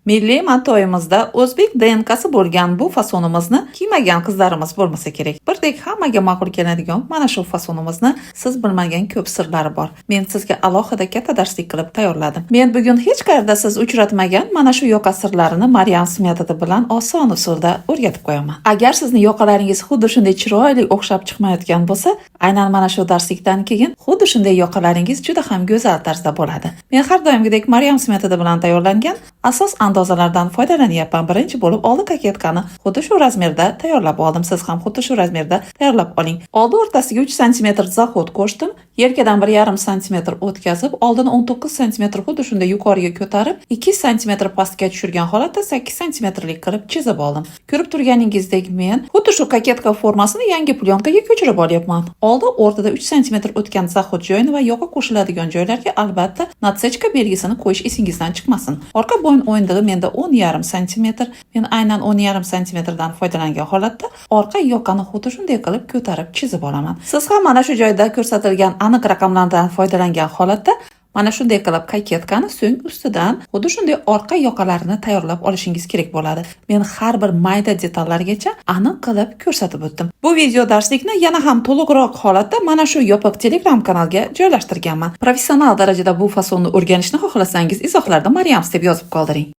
Milliy matoyimizda o'zbek DNKsi bo'lgan bu fasonimizni kiymagan qizlarimiz bo'lmasa kerak. Birdek hammaga ma'qul keladigan mana shu fasonimizni siz bilmagan ko'p sirlari bor. Men sizga alohida katta darslik qilib tayyorladim. Men bugun hech qayerda siz uchratmagan mana shu yoqa sirlarini Maryam metodi bilan oson usulda o'rgatib qo'yaman. Agar sizni yoqalaringiz xuddi shunday chiroyli o'xshab chiqmayotgan bo'lsa, aynan mana shu darslikdan keyin xuddi shunday yoqalaringiz juda ham go'zal tarzda bo'ladi. Men har doimgidek Maryam metodi bilan tayyorlangan asos andozalardan foydalanyapman. Birinchi bo'lib oldi koketkani xuddi shu razmerda tayyorlab oldim. Siz ham xuddi shu razmerda tayyorlab oling. Oldi o'rtasiga 3 sm заход qo'shdim. Yelkadan 1,5 sm o'tkazib, oldini 19 sm xuddi shunday yuqoriga ko'tarib, 2 sm pastga tushirgan holatda 8 santimetrlik qilib chizib oldim. Ko'rib turganingizdek, men xuddi shu koketka formasini yangi plyonkaga ko'chirib olyapman. Oldi o'rtada 3 sm o'tgan заход joyini va yoqa qo'shiladigan joylarga albatta насечка belgisini qo'yish esingizdan chiqmasin. Orqa bo'yin o'yindig'i menda 10,5 sm. Men aynan 10,5 santimetrdan foydalangan holatda orqa yoqani xuddi shunday qilib ko'tarib chizib olaman. Siz ham mana shu joyda ko'rsatilgan aniq raqamlardan foydalangan holatda mana shunday qilib koketkani so'ng ustidan xuddi shunday orqa yoqalarini tayyorlab olishingiz kerak bo'ladi. Men har bir mayda detallargacha aniq qilib ko'rsatib o'tdim. Bu video darslikni yana ham to'liqroq holatda mana shu yopiq Telegram kanalga joylashtirganman. Professional darajada bu fasonni o'rganishni xohlasangiz, izohlarda Maryams deb yozib qoldiring.